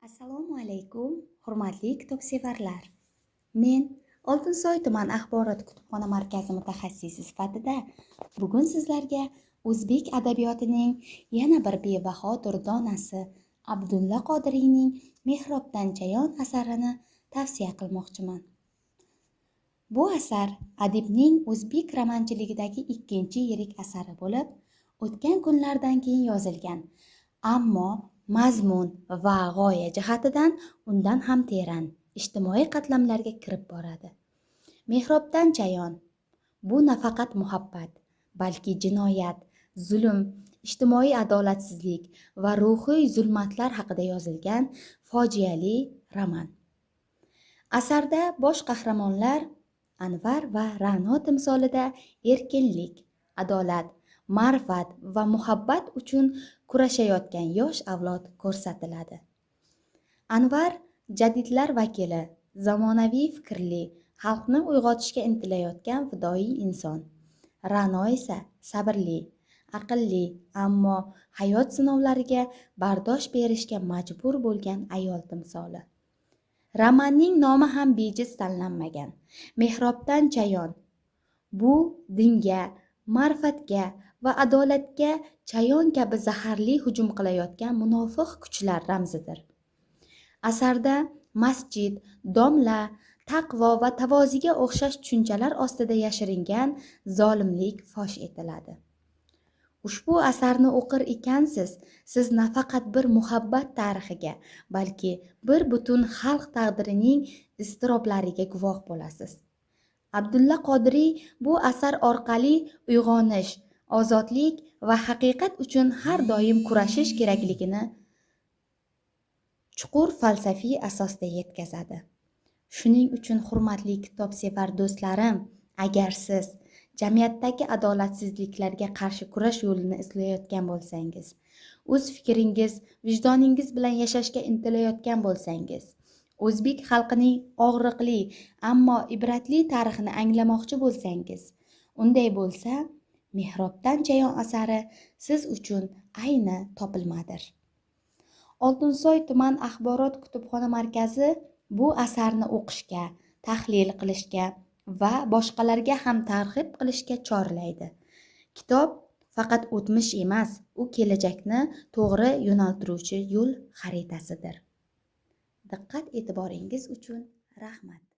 Assalomu alaykum, hurmatli kitobsevarlar. Men Oltinsoy tuman axborot kutubxona markazi mutaxassisi sifatida bugun sizlarga o'zbek adabiyotining yana bir bebaho durdonasi Abdulla Qodiriyning Mehrobdan chayon asarini tavsiya qilmoqchiman. Bu asar adibning o'zbek romanchiligidagi ikkinchi yirik asari bo'lib, o'tgan kunlardan keyin yozilgan, ammo mazmun va g'oya jihatidan undan ham teran ijtimoiy qatlamlarga kirib boradi. Mehrobdan chayon bu nafaqat muhabbat, balki jinoyat, zulm, ijtimoiy adolatsizlik va ruhiy zulmatlar haqida yozilgan fojiali roman. Asarda bosh qahramonlar Anvar va Ra'no timsolida erkinlik, adolat, ma'rifat va muhabbat uchun kurashayotgan yosh avlod ko'rsatiladi. Anvar jadidlar vakili, zamonaviy fikrli, xalqni uyg'otishga intilayotgan fidoyi inson. Ra'no esa sabrli, aqlli, ammo hayot sinovlariga bardosh berishga majbur bo'lgan ayol timsoli. Romanning nomi ham bejiz tanlanmagan. Mehrobdan chayon. Bu dinga, ma'rifatga va adolatga chayon kabi zaharli hujum qilayotgan munofiq kuchlar ramzidir. Asarda masjid, domla, taqvo va tavoziga o'xshash tushunchalar ostida yashiringan zolimlik fosh etiladi. Ushbu asarni o'qir ekansiz, siz nafaqat bir muhabbat tarixiga, balki bir butun xalq taqdirining iztiroblariga guvoh bo'lasiz. Abdulla Qodiriy bu asar orqali uyg'onish, ozodlik va haqiqat uchun har doim kurashish kerakligini chuqur falsafiy asosda yetkazadi. Shuning uchun, hurmatli kitobsevar do'stlarim, agar siz jamiyatdagi adolatsizliklarga qarshi kurash yo'lini izlayotgan bo'lsangiz, o'z fikringiz, vijdoningiz bilan yashashga intilayotgan bo'lsangiz, o'zbek xalqining og'riqli, ammo ibratli tarixini anglamoqchi bo'lsangiz, unday bo'lsa, Mehrobdan chayon asari siz uchun ayni topilmadir. Oltinsoy tuman axborot kutubxona markazi bu asarni o'qishga, tahlil qilishga va boshqalarga ham targ'ib qilishga chorlaydi. Kitob faqat o'tmish emas, u kelajakni to'g'ri yo'naltiruvchi yo'l xaritasidir. Diqqat e'tiboringiz uchun rahmat.